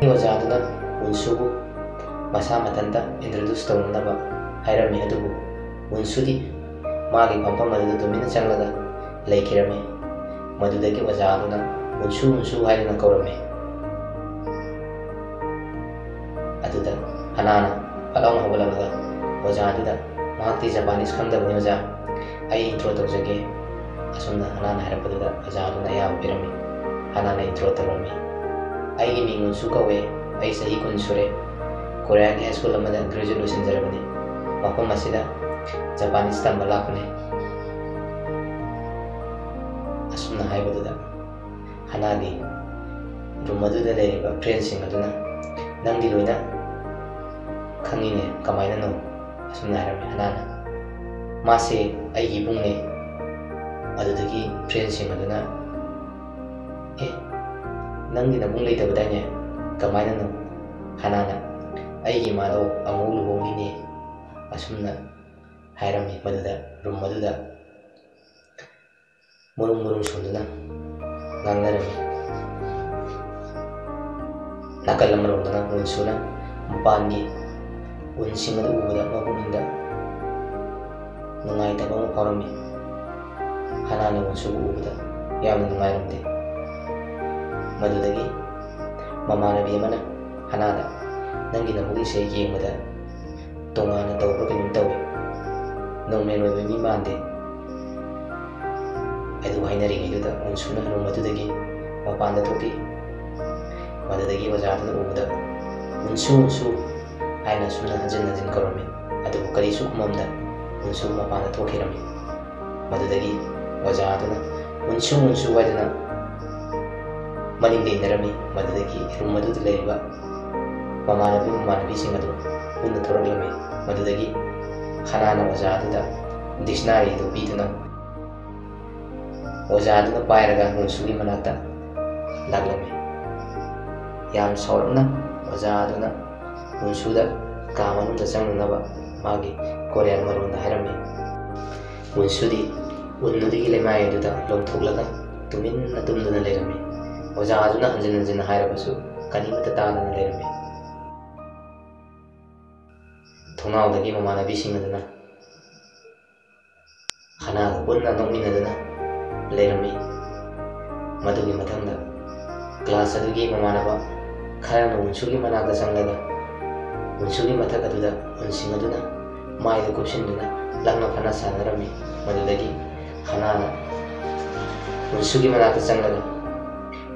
ꯑꯣꯖꯥꯗꯨꯅ ꯎꯟꯁꯨꯕꯨ ꯃꯁꯥ ꯃꯊꯟꯇ introduce ꯇꯧꯅꯅꯕ ꯍꯥꯏꯔꯝꯃꯤ, ꯑꯗꯨꯕꯨ ꯎꯟꯁꯨꯗꯤ ꯃꯥꯒꯤ ꯐꯝꯐꯝ ꯑꯗꯨꯗ ꯇꯨꯃꯤꯟꯅ ꯆꯪꯂꯒ ꯂꯩꯈꯤꯔꯝꯃꯤ꯫ ꯃꯗꯨꯗꯒꯤ ꯑꯣꯖꯥ ꯑꯗꯨꯅ "ꯎꯟꯁꯨ, ꯎꯟꯁꯨ" ꯍꯥꯏꯗꯨꯅ ꯀꯧꯔꯝꯃꯤ꯫ ꯑꯗꯨꯗ ꯍꯅꯥꯅ ꯐꯠ ꯂꯥꯎꯅ ꯍꯧꯒꯠꯂꯛꯂꯒ ꯑꯣꯖꯥ ꯑꯗꯨꯗ, "ꯃꯍꯥꯛꯇꯤ Japanese ꯈꯪꯗꯕꯅꯤ ꯑꯣꯖꯥ, ꯑꯩ intro ꯇꯧꯖꯒꯦ," ꯑꯁꯨꯝꯅ ꯍꯅꯥꯅ ꯍꯥꯏꯔꯛꯄꯗꯨꯗ ꯑꯣꯖꯥ ꯑꯗꯨꯅ ꯑꯌꯥꯕ ꯄꯤꯔꯝꯃꯤ꯫ ꯍꯅꯥꯅ intro ꯇꯧꯔꯝꯃꯤ꯫ "ꯑꯩꯒꯤ ꯃꯤꯡ ꯎꯟꯁꯨ ꯀꯧꯋꯦ꯫ ꯑꯩ ꯆꯍꯤ ꯀꯨꯟ ꯁꯨꯔꯦ꯫ ꯀꯣꯔꯤꯌꯥꯒꯤ high school ꯑꯃꯗ graduate ꯂꯣꯏꯁꯤꯟꯖꯔꯕꯅꯤ꯫ ꯃꯐꯝ ꯑꯁꯤꯗ Japanese ꯇꯝꯕ ꯂꯥꯛꯄꯅꯤ," ꯑꯁꯨꯝꯅ ꯍꯥꯏꯕꯗꯨꯗ ꯍꯅꯥꯒꯤ room ꯑꯗꯨꯗ ꯂꯩꯔꯤꯕ friendꯁꯤꯡ ꯑꯗꯨꯅ, "ꯅꯪꯗꯤ ꯂꯣꯏꯅ ꯈꯪꯉꯤꯅꯦ, ꯀꯃꯥꯏꯅꯅꯣ?" ꯑꯁꯨꯝꯅ ꯍꯥꯏꯔꯝꯃꯤ ꯍꯅꯥꯅ꯫ "ꯃꯥꯁꯦ ꯑꯩꯒꯤ ꯏꯕꯨꯡꯅꯦ꯫" ꯑꯗꯨꯗꯒꯤ friendꯁꯤꯡ ꯑꯗꯨꯅ, "ꯑꯦ, ꯅꯪꯒꯤ ꯅꯕꯨꯡ ꯂꯩꯇꯕꯗꯥꯏꯅꯦ? ꯀꯃꯥꯏꯅꯅꯣ?" ꯍꯅꯥꯅ, "ꯑꯩꯒꯤ ꯏꯃꯥꯗꯣ ꯑꯃꯨꯛ ꯂꯨꯍꯣꯡꯂꯤꯅꯦ," ꯑꯁꯨꯝꯅ ꯍꯥꯏꯔꯝꯃꯤ꯫ ꯃꯗꯨꯗ room ꯑꯗꯨꯗ ꯃꯔꯨꯝ ꯃꯔꯨꯝ ꯁꯣꯟꯗꯨꯅ ꯉꯥꯡꯅꯔꯝꯃꯤ꯫ ꯅꯥꯀꯜ ꯑꯃꯔꯣꯝꯗꯅ ꯎꯟꯁꯨꯅ ꯃꯄꯥꯟꯒꯤ ꯎꯟꯁꯤꯡ ꯑꯗꯨ ꯎꯕꯗ ꯃꯄꯨꯛꯅꯤꯡꯗ ꯅꯨꯡꯉꯥꯏꯇꯕ ꯑꯃ ꯐꯥꯎꯔꯝꯃꯤ꯫ ꯍꯅꯥꯅ ꯎꯟꯁꯨꯕꯨ ꯎꯕꯗ ꯌꯥꯝꯅ ꯅꯨꯡꯉꯥꯏꯔꯝꯗꯦ꯫ ꯃꯗꯨꯗꯒꯤ ꯃꯃꯥꯟꯅꯕꯤ ꯑꯃꯅ ꯍꯅꯥꯗ, "ꯅꯪꯒꯤ ꯅꯕꯨꯛꯅꯤꯡꯁꯦ ꯌꯦꯡꯕꯗ ꯇꯣꯉꯥꯟꯅ ꯇꯧꯕ꯭ꯔꯥ ꯀꯩꯅꯣꯝ ꯇꯧꯏ꯫ ꯅꯣꯔꯃꯦꯜ ꯑꯣꯏꯕ ꯃꯤ ꯃꯥꯟꯗꯦ" ꯑꯗꯨ ꯍꯥꯏꯅꯔꯤꯉꯩꯗꯨꯗ ꯎꯟꯁꯨꯅ ꯔꯨꯝ ꯑꯗꯨꯗꯒꯤ ꯃꯄꯥꯟꯗ ꯊꯣꯛꯈꯤ꯫ ꯃꯗꯨꯗꯒꯤ ꯑꯣꯖꯥꯗꯨꯅ ꯎꯕꯗ, "ꯎꯟꯁꯨ, ꯎꯟꯁꯨ" ꯍꯥꯏꯅ ꯑꯁꯨꯝꯅ ꯍꯟꯖꯤꯟ ꯍꯟꯖꯤꯟ ꯀꯧꯔꯝꯃꯤ꯫ ꯑꯗꯨꯕꯨ ꯀꯔꯤꯁꯨ ꯈꯨꯝꯃꯝꯗ ꯎꯟꯁꯨ ꯃꯄꯥꯟꯗ ꯊꯣꯛꯈꯤꯔꯝꯃꯤ꯫ ꯃꯗꯨꯗꯒꯤ ꯑꯣꯖꯥ ꯑꯗꯨꯅ "ꯎꯟꯁꯨ, ꯎꯟꯁꯨ" ꯍꯥꯏꯗꯨꯅ ꯃꯅꯤꯡꯗ ꯏꯟꯅꯔꯝꯃꯤ꯫ ꯃꯗꯨꯗꯒꯤ ꯔꯨꯝ ꯑꯗꯨꯗ ꯂꯩꯔꯤꯕ ꯃꯃꯥꯟꯅꯕꯤ ꯃꯃꯥꯟꯅꯕꯤꯁꯤꯡ ꯑꯗꯨ ꯄꯨꯟꯅ ꯊꯣꯔꯛꯂꯝꯃꯤ꯫ ꯃꯗꯨꯗꯒꯤ ꯍꯅꯥꯅ ꯑꯣꯖꯥ ꯑꯗꯨꯗ ꯗꯤꯛꯁꯅꯥꯔꯤ ꯑꯗꯨ ꯄꯤꯗꯨꯅ ꯑꯣꯖꯥ ꯑꯗꯨꯅ ꯄꯥꯏꯔꯒ ꯎꯟꯁꯨꯒꯤ ꯃꯅꯥꯛꯇ ꯂꯥꯛꯂꯝꯃꯤ꯫ ꯌꯥꯝ ꯁꯥꯎꯔꯞꯅ ꯑꯣꯖꯥ ꯑꯗꯨꯅ ꯎꯟꯁꯨꯗ ꯀꯥ ꯃꯅꯨꯡꯗ ꯆꯪꯅꯅꯕ ꯃꯥꯒꯤ ꯀꯣꯔꯤꯌꯥꯟ ꯃꯔꯣꯟꯗ ꯍꯥꯏꯔꯝꯃꯤ꯫ ꯎꯟꯁꯨꯗꯤ ꯎꯟ ꯑꯗꯨꯒꯤ ꯂꯩꯃꯥꯏ ꯑꯗꯨꯗ ꯂꯣꯡꯊꯣꯛꯂꯒ ꯇꯨꯃꯤꯟꯅ ꯇꯨꯝꯗꯨꯅ ꯂꯩꯔꯝꯃꯤ꯫ ꯑꯣꯖꯥ ꯑꯗꯨꯅ ꯍꯟꯖꯤꯟ ꯍꯟꯖꯤꯟꯅ ꯍꯥꯏꯔꯕꯁꯨ ꯀꯔꯤꯃꯠꯇ ꯇꯥꯗꯅ ꯂꯩꯔꯝꯃꯤ꯫ ꯊꯣꯡꯅꯥꯎꯗꯒꯤ ꯃꯃꯥꯟꯅꯕꯤꯁꯤꯡ ꯑꯗꯨꯅ ꯍꯅꯥꯒ ꯄꯨꯟꯅ ꯅꯣꯛꯃꯤꯟꯅꯗꯨꯅ ꯂꯩꯔꯝꯃꯤ꯫ ꯃꯗꯨꯒꯤ ꯃꯊꯪꯗ ꯀ꯭ꯂꯥꯁ ꯑꯗꯨꯒꯤ ꯃꯃꯥꯟꯅꯕ ꯈꯔꯅ ꯎꯟꯁꯨꯒꯤ ꯃꯅꯥꯛꯇ ꯆꯪꯂꯒ ꯎꯟꯁꯨꯒꯤ ꯃꯊꯛ ꯑꯗꯨꯗ ꯎꯟꯁꯤꯡ ꯑꯗꯨꯅ ꯃꯥꯏꯗ ꯀꯨꯞꯁꯤꯟꯗꯨꯅ ꯂꯛꯅ ꯐꯅ ꯁꯥꯟꯅꯔꯝꯃꯤ꯫ ꯃꯗꯨꯗꯒꯤ ꯍꯅꯥꯅ ꯎꯟꯁꯨꯒꯤ ꯃꯅꯥꯛꯇ ꯆꯪꯂꯒ,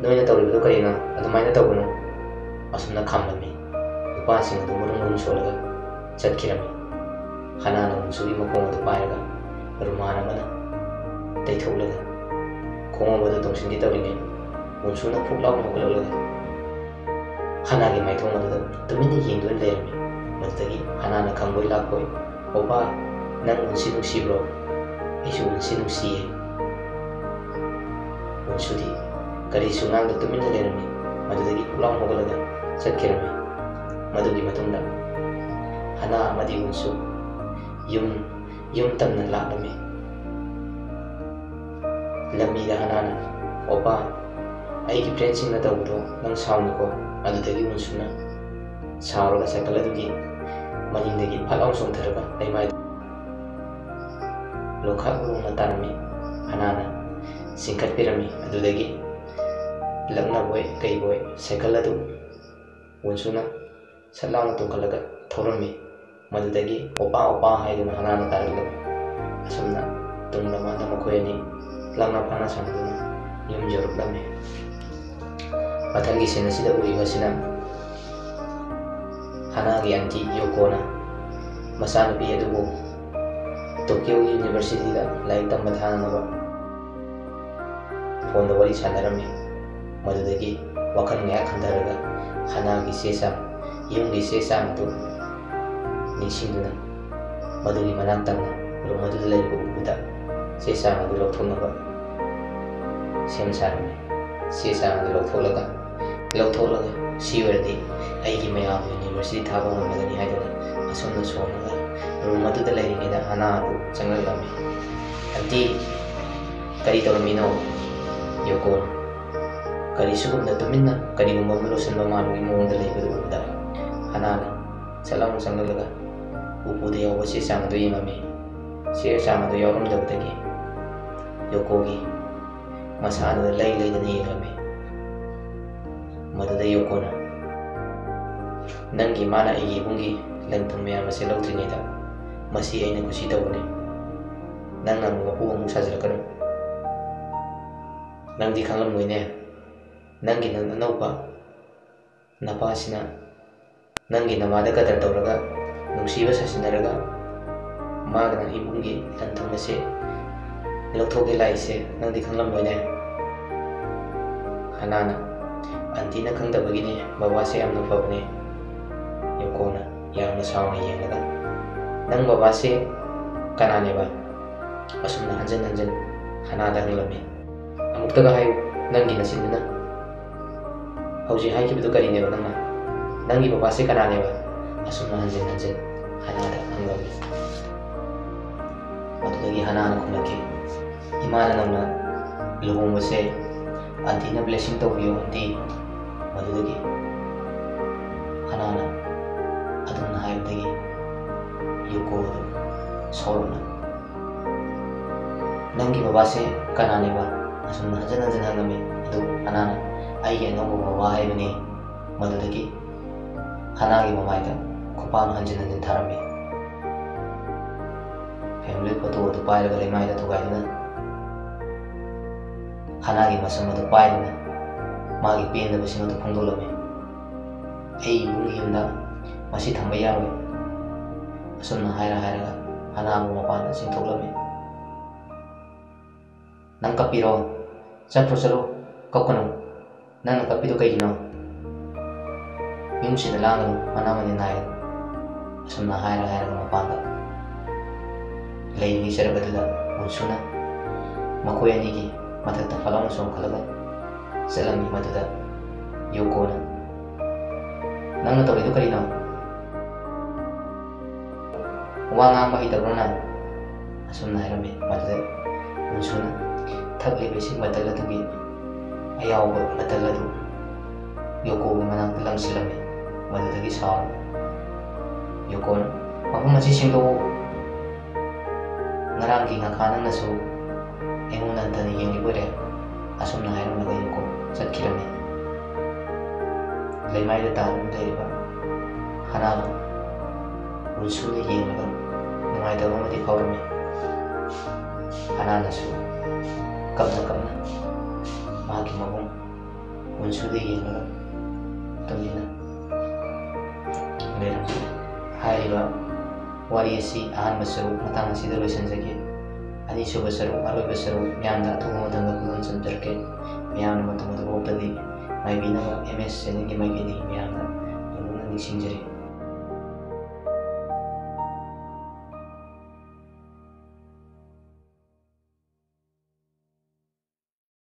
"ꯅꯣꯏꯅ ꯇꯧꯔꯤꯕꯗꯨ ꯀꯔꯤꯅꯣ? ꯑꯗꯨꯃꯥꯏꯅ ꯇꯧꯒꯅꯨ!" ꯑꯁꯨꯝꯅ ꯈꯥꯝꯂꯝꯃꯤ꯫ ꯅꯨꯄꯥꯁꯤꯡ ꯑꯗꯨ ꯃꯔꯨꯝ ꯃꯔꯨꯝ ꯁꯣꯜꯂꯒ ꯆꯠꯈꯤꯔꯝꯃꯤ꯫ ꯍꯅꯥꯅ ꯎꯟꯁꯨꯒꯤ ꯃꯈꯣꯡ ꯑꯗꯨ ꯄꯥꯏꯔꯒ ꯔꯨꯃꯥꯟ ꯑꯃꯅ ꯇꯩꯊꯣꯛꯂꯒ ꯈꯣꯡꯎꯞ ꯑꯗꯨ ꯇꯣꯡꯁꯤꯟꯒꯦ ꯇꯧꯔꯤꯉꯩ, ꯎꯟꯁꯨꯅ ꯐꯨꯛ ꯂꯥꯎꯅ ꯍꯧꯒꯠꯂꯛꯂꯒ ꯍꯅꯥꯒꯤ ꯃꯥꯏꯊꯣꯡ ꯑꯗꯨꯗ ꯇꯨꯃꯤꯟꯅ ꯌꯦꯡꯗꯨꯅ ꯂꯩꯔꯝꯃꯤ꯫ ꯃꯗꯨꯗꯒꯤ ꯍꯅꯥꯅ ꯈꯪꯕꯣꯏ ꯂꯥꯛꯄꯣꯏ, "ꯑꯣꯄꯥ, ꯅꯪ ꯎꯟꯁꯤ ꯅꯨꯡꯁꯤꯕ꯭ꯔꯣ? ꯑꯩꯁꯨ ꯎꯟꯁꯤ ꯅꯨꯡꯁꯤꯌꯦ꯫" ꯎꯟꯁꯨꯗꯤ ꯀꯔꯤꯁꯨ ꯉꯥꯡꯗ ꯇꯨꯃꯤꯟꯅ ꯂꯩꯔꯝꯃꯤ꯫ ꯃꯗꯨꯗꯒꯤ ꯐꯨꯛ ꯂꯥꯎꯅ ꯍꯧꯒꯠꯂꯒ ꯆꯠꯈꯤꯔꯝꯃꯤ꯫ ꯃꯗꯨꯒꯤ ꯃꯇꯨꯡꯗ ꯍꯅꯥ ꯑꯃꯗꯤ ꯎꯟꯁꯨ ꯌꯨꯝ, ꯌꯨꯝ ꯇꯝꯅ ꯂꯥꯛꯂꯝꯃꯤ꯫ ꯂꯝꯕꯤꯗ ꯍꯅꯥꯅ, "ꯑꯣꯄꯥ, ꯑꯩꯒꯤ ꯐ꯭ꯔꯦꯟꯁꯤꯡꯅ ꯇꯧꯕꯗꯣ ꯅꯪ ꯁꯥꯎꯅꯨꯀꯣ꯫" ꯑꯗꯨꯗꯒꯤ ꯎꯟꯁꯨꯅ ꯁꯥꯎꯔꯒ ꯁꯥꯏꯀꯜ ꯑꯗꯨꯒꯤ ꯃꯅꯤꯡꯗꯒꯤ ꯐꯠ ꯂꯥꯎꯅ ꯆꯣꯡꯊꯔꯒ ꯂꯩꯃꯥꯏꯗ ꯂꯣꯡꯈꯥꯛ ꯂꯣꯡꯅ ꯇꯥꯔꯝꯃꯤ꯫ ꯍꯅꯥꯅ ꯆꯤꯡꯈꯠꯄꯤꯔꯝꯃꯤ꯫ ꯑꯗꯨꯗꯒꯤ ꯂꯛꯅꯕꯣꯏ ꯀꯩꯕꯣꯏ ꯁꯥꯏꯀꯜ ꯑꯗꯨ ꯋꯨꯟꯁꯨꯅ ꯁꯠ ꯂꯥꯎꯅ ꯇꯣꯡꯈꯠꯂꯒ ꯊꯧꯔꯝꯃꯤ꯫ ꯃꯗꯨꯗꯒꯤ "ꯑꯣꯄꯥ, ꯑꯣꯄꯥ" ꯍꯥꯏꯗꯨꯅ ꯍꯅꯥꯅ ꯇꯥꯔꯛꯂꯝꯃꯤ꯫ ꯑꯁꯨꯝꯅ ꯇꯨꯡꯗ ꯃꯥꯅ ꯃꯈꯣꯏ ꯑꯅꯤ ꯂꯛꯅ ꯐꯥꯅ ꯁꯥꯟꯅꯗꯨꯅ ꯌꯨꯝ ꯌꯧꯔꯛꯂꯝꯃꯤ꯫ ꯃꯊꯪꯒꯤ ꯁꯤꯟ ꯑꯁꯤꯗ ꯎꯔꯤꯕ ꯑꯁꯤꯅ ꯍꯅꯥꯒꯤ ꯑꯟꯇꯤ ꯌꯣꯀꯣꯅ ꯃꯆꯥꯅꯨꯄꯤ ꯑꯗꯨꯕꯨ ꯇꯣꯀꯤꯌꯣꯒꯤ ꯌꯨꯅꯤꯚꯔꯁꯤꯇꯤꯗ ꯂꯥꯏꯔꯤꯛ ꯇꯝꯕ ꯊꯥꯅꯅꯕ ꯐꯣꯟꯗ ꯋꯥꯔꯤ ꯁꯥꯟꯅꯔꯝꯃꯤ꯫ ꯃꯗꯨꯗꯒꯤ ꯋꯥꯈꯜ ꯉꯥꯏꯍꯥꯛ ꯈꯟꯊꯔꯒ ꯍꯅꯥꯒꯤ ꯆꯦ ꯆꯥꯡ, ꯌꯨꯝꯒꯤ ꯆꯦ ꯆꯥꯡ ꯑꯗꯨ ꯅꯤꯡꯁꯤꯡꯗꯨꯅ ꯃꯗꯨꯒꯤ ꯃꯅꯥꯛ ꯇꯝꯅ ꯔꯨꯝ ꯑꯗꯨꯗ ꯂꯩꯔꯤꯕ ꯎꯄꯨꯗ ꯆꯦ ꯆꯥꯡ ꯑꯗꯨ ꯂꯧꯊꯣꯛꯅꯕ ꯁꯦꯝ ꯁꯥꯔꯝꯃꯤ꯫ ꯆꯦ ꯆꯥꯡ ꯑꯗꯨ ꯂꯧꯊꯣꯛꯂꯒ, ꯂꯧꯊꯣꯛꯂꯒ "ꯁꯤ ꯑꯣꯏꯔꯗꯤ ꯑꯩꯒꯤ ꯃꯌꯥꯝ ꯌꯨꯅꯤꯚꯔꯁꯤꯇꯤ ꯊꯥꯕ ꯉꯝꯂꯒꯅꯤ" ꯍꯥꯏꯗꯨꯅ ꯑꯁꯨꯝꯅ ꯁꯣꯟꯂꯒ ꯔꯨꯝ ꯑꯗꯨꯗ ꯂꯩꯔꯤꯉꯩꯗ ꯍꯅꯥ ꯑꯗꯨ ꯆꯪꯂꯛꯂꯝꯃꯤ꯫ "ꯑꯟꯇꯤ, ꯀꯔꯤ ꯇꯧꯔꯝꯃꯤꯅꯣ?" ꯌꯣꯀꯣꯅ ꯀꯔꯤꯁꯨꯒꯨꯝꯅ ꯇꯨꯃꯤꯟꯅ ꯀꯔꯤꯒꯨꯝꯕ ꯑꯃ ꯂꯣꯠꯁꯤꯟꯕ ꯃꯥꯟꯕꯒꯤ ꯃꯑꯣꯡꯗ ꯂꯩꯕꯗꯨ ꯎꯕꯗ ꯍꯅꯥꯅ ꯁꯠ ꯂꯥꯎꯅ ꯆꯪꯂꯛꯂꯒ ꯎꯄꯨꯗ ꯌꯥꯎꯕ ꯆꯦ ꯆꯥꯡ ꯑꯗꯨ ꯌꯦꯡꯂꯝꯃꯤ꯫ ꯆꯦ ꯆꯥꯡ ꯑꯗꯨ ꯌꯥꯎꯔꯝꯗꯕꯗꯒꯤ ꯌꯣꯀꯣꯒꯤ ꯃꯁꯥ ꯑꯗꯨꯗ ꯂꯩ ꯂꯩꯗꯅ ꯌꯦꯡꯂꯝꯃꯤ꯫ ꯃꯗꯨꯗ ꯌꯣꯀꯣꯅ, "ꯅꯪꯒꯤ ꯏꯃꯥꯅ ꯑꯩꯒꯤ ꯏꯕꯨꯡꯒꯤ ꯂꯟ ꯊꯨꯝ ꯃꯌꯥꯝ ꯑꯁꯤ ꯂꯧꯗ꯭ꯔꯤꯉꯩꯗ ꯃꯁꯤ ꯑꯩꯅ ꯀꯨꯁꯤ ꯇꯧꯕꯅꯤ꯫ ꯅꯪꯅ ꯑꯃꯨꯛ ꯃꯄꯨ ꯑꯃꯨꯛ ꯁꯥꯖꯤꯜꯂꯛꯀꯅꯨ꯫ ꯅꯪꯗꯤ ꯈꯪꯂꯝꯂꯣꯏꯅꯦ꯫ ꯅꯪꯒꯤ ꯅꯪ ꯑꯅꯧꯕ ꯅꯄꯥꯁꯤꯅ ꯅꯪꯒꯤ ꯅꯃꯥꯗ ꯀꯗꯔ ꯇꯧꯔꯒ, ꯅꯨꯡꯁꯤꯕ ꯁꯥꯁꯤꯟꯅꯔꯒ, ꯃꯥꯒꯅ ꯏꯕꯨꯡꯒꯤ ꯂꯟ ꯊꯨꯝ ꯑꯁꯦ ꯂꯧꯊꯣꯛꯀꯦ ꯂꯥꯛꯏꯁꯦ ꯅꯪꯗꯤ ꯈꯪꯂꯝꯂꯣꯏꯅꯦ꯫" ꯍꯅꯥꯅ, "ꯑꯟꯇꯤꯅ ꯈꯪꯗꯕꯒꯤꯅꯦ, ꯕꯕꯥꯁꯦ ꯌꯥꯝꯅ ꯐꯕꯅꯦ꯫" ꯌꯣꯀꯣꯅ ꯌꯥꯝꯅ ꯁꯥꯎꯅ ꯌꯦꯡꯂꯒ, "ꯅꯪ ꯕꯕꯥꯁꯦ ꯀꯅꯥꯅꯦꯕ?" ꯑꯁꯨꯝꯅ ꯍꯟꯖꯤꯟ ꯍꯟꯖꯤꯟ ꯍꯅꯥꯗ ꯍꯪꯂꯝꯃꯤ꯫ "ꯑꯃꯨꯛꯇꯒ ꯍꯥꯏꯌꯨ, ꯅꯪꯒꯤ ꯅꯆꯤꯟꯗꯨꯅ꯫ ꯍꯧꯖꯤꯛ ꯍꯥꯏꯈꯤꯕꯗꯨ ꯀꯔꯤꯅꯦꯕ ꯅꯪꯅ? ꯅꯪꯒꯤ ꯕꯕꯥꯁꯦ ꯀꯅꯥꯅꯦꯕ?" ꯑꯁꯨꯝꯅ ꯍꯟꯖꯤꯟ ꯍꯟꯖꯤꯟ ꯍꯅꯥꯗ ꯍꯪꯂꯝꯃꯤ꯫ ꯃꯗꯨꯗꯒꯤ ꯍꯅꯥꯅ ꯈꯨꯝꯂꯛꯈꯤ, "ꯏꯃꯥꯅ ꯅꯧꯅ ꯂꯨꯍꯣꯡꯕꯁꯦ ꯑꯟꯇꯤꯅ ꯕ꯭ꯂꯦꯁꯤꯡ ꯇꯧꯕꯤꯌꯣ ꯑꯟꯇꯤ꯫" ꯃꯗꯨꯗꯒꯤ ꯍꯅꯥꯅ ꯑꯁꯨꯝꯅ ꯍꯥꯏꯕꯗꯒꯤ ꯌꯨꯀꯣ ꯑꯗꯨ ꯁꯥꯎꯔꯛꯅ, "ꯅꯪꯒꯤ ꯕꯕꯥꯁꯦ ꯀꯅꯥꯅꯦꯕ?" ꯑꯁꯨꯝꯅ ꯍꯟꯖꯤꯟ ꯍꯟꯖꯤꯟ ꯍꯪꯂꯝꯃꯤ꯫ ꯑꯗꯨꯕꯨ ꯍꯅꯥꯅ, "ꯑꯩꯒꯤ ꯑꯅꯧꯕ ꯕꯕꯥ ꯍꯥꯏꯕꯅꯤ"꯫ ꯃꯗꯨꯗꯒꯤ ꯍꯅꯥꯒꯤ ꯃꯃꯥꯏꯗ ꯈꯨꯄꯥꯛꯅ ꯍꯟꯖꯤꯟ ꯍꯟꯖꯤꯟ ꯊꯥꯔꯝꯃꯤ꯫ ꯐꯦꯃꯤꯂꯤ ꯐꯣꯇꯣ ꯑꯗꯨ ꯄꯥꯏꯔꯒ ꯂꯩꯃꯥꯏꯗ ꯊꯨꯒꯥꯏꯗꯨꯅ ꯍꯅꯥꯒꯤ ꯃꯁꯝ ꯑꯗꯨ ꯄꯥꯏꯗꯨꯅ ꯃꯥꯒꯤ ꯄꯦꯟꯗꯕꯁꯤꯡ ꯑꯗꯨ ꯐꯣꯡꯗꯣꯛꯂꯝꯃꯤ꯫ "ꯑꯩ ꯏꯕꯨꯡꯒꯤ ꯌꯨꯝꯗ ꯃꯁꯤ ꯊꯝꯕ ꯌꯥꯔꯣꯏ"꯫ ꯑꯁꯨꯝꯅ ꯍꯥꯏꯔ ꯍꯥꯏꯔꯒ ꯍꯅꯥꯕꯨ ꯃꯄꯥꯟꯗ ꯆꯤꯡꯊꯣꯛꯂꯝꯃꯤ꯫ "ꯅꯪ ꯀꯞꯄꯤꯔꯣ? ꯆꯠꯈ꯭ꯔꯣ, ꯆꯠꯂꯣ, ꯀꯞꯀꯅꯨ꯫ ꯅꯪꯅ ꯀꯞꯄꯤꯗꯣ ꯀꯩꯒꯤꯅꯣ? ꯌꯨꯝꯁꯤꯗ ꯂꯥꯡꯒꯅꯨ, ꯃꯅꯥ ꯃꯅꯤꯟ ꯅꯥꯏꯒꯅꯨ"꯫ ꯑꯁꯨꯝꯅ ꯍꯥꯏꯔ ꯍꯥꯏꯔꯒ ꯃꯄꯥꯟꯗ ꯂꯩꯔꯤꯉꯩ ꯆꯔꯛ ꯑꯗꯨꯗ ꯎꯟꯁꯨꯅ ꯃꯈꯣꯏ ꯑꯅꯤꯒꯤ ꯃꯊꯛꯇ ꯐꯠ ꯂꯥꯎꯅ ꯆꯣꯡꯈꯠꯂꯒ ꯆꯠꯂꯝꯃꯤ꯫ ꯃꯗꯨꯗ ꯌꯣꯀꯣꯅ, "ꯅꯪꯅ ꯇꯧꯔꯤꯗꯣ ꯀꯔꯤꯅꯣ? ꯋꯥ ꯉꯥꯡꯕ ꯍꯩꯇꯕ꯭ꯔꯣ ꯅꯪ?" ꯑꯁꯨꯝꯅ ꯍꯥꯏꯔꯝꯃꯤ꯫ ꯃꯗꯨꯗ ꯎꯟꯁꯨꯅ ꯊꯛꯂꯤꯕ ꯏꯁꯤꯡ ꯕꯇꯜ ꯑꯗꯨꯒꯤ ꯑꯌꯥꯎꯕ ꯕꯇꯜ ꯑꯗꯨ ꯌꯣꯀꯣꯒꯤ ꯃꯅꯥꯛꯇ ꯂꯪꯁꯤꯜꯂꯝꯃꯤ꯫ ꯃꯗꯨꯗꯒꯤ ꯁꯥꯎꯔ ꯌꯣꯀꯣꯅ, "ꯃꯐꯝ ꯑꯁꯤ ꯁꯦꯡꯗꯣꯛꯎ꯫ ꯉꯔꯥꯡꯒꯤ ꯉꯥꯈꯥ ꯅꯪꯅꯁꯨ ꯑꯩꯉꯣꯟꯗ ꯍꯟꯊꯅ ꯌꯦꯡꯂꯤꯕ ꯑꯣꯏꯔꯦ"꯫ ꯑꯁꯨꯝꯅ ꯍꯥꯏꯔꯝꯂꯒ ꯌꯣꯀꯣ ꯆꯠꯈꯤꯔꯝꯃꯤ꯫ ꯂꯩꯃꯥꯏꯗ ꯇꯥꯗꯨꯅ ꯂꯩꯔꯤꯕ ꯍꯅꯥꯕꯨ ꯎꯟꯁꯨꯅ ꯌꯦꯡꯂꯒ ꯅꯨꯡꯉꯥꯏꯇꯕ ꯑꯃꯗꯤ ꯐꯥꯎꯔꯝꯃꯤ꯫ ꯍꯅꯥꯅꯁꯨ ꯀꯞꯅ ꯀꯞꯅ ꯃꯍꯥꯛꯀꯤ ꯃꯕꯨꯡ ꯎꯟꯁꯨꯗ ꯌꯦꯡꯂꯒ ꯇꯨꯃꯤꯟꯅ ꯂꯩꯔꯝꯃꯤ꯫ ꯍꯥꯏꯔꯤꯕ ꯋꯥꯔꯤ ꯑꯁꯤ ꯑꯍꯥꯟꯕ ꯁꯔꯨꯛ ꯃꯇꯥꯡ ꯑꯁꯤꯗ ꯂꯣꯏꯁꯤꯟꯖꯒꯦ꯫ ꯑꯅꯤꯁꯨꯕ ꯁꯔꯨꯛ, ꯑꯔꯣꯏꯕ ꯁꯔꯨꯛ ꯃꯌꯥꯝꯗ ꯑꯊꯨꯕ ꯃꯇꯝꯗ ꯈꯨꯗꯣꯜ ꯆꯟꯖꯔꯛꯀꯦ꯫ ꯃꯌꯥꯝꯅ ꯃꯇꯝ ꯑꯗꯨꯐꯥꯎꯗꯗꯤ ꯉꯥꯏꯕꯤꯅꯕ ꯑꯦꯝ ꯑꯦꯁ ꯆꯦꯅꯦꯜꯒꯤ ꯃꯥꯏꯀꯩꯗꯒꯤ ꯃꯌꯥꯝꯗ ꯌꯥꯝꯅ ꯅꯤꯡꯁꯤꯡꯖꯔꯤ꯫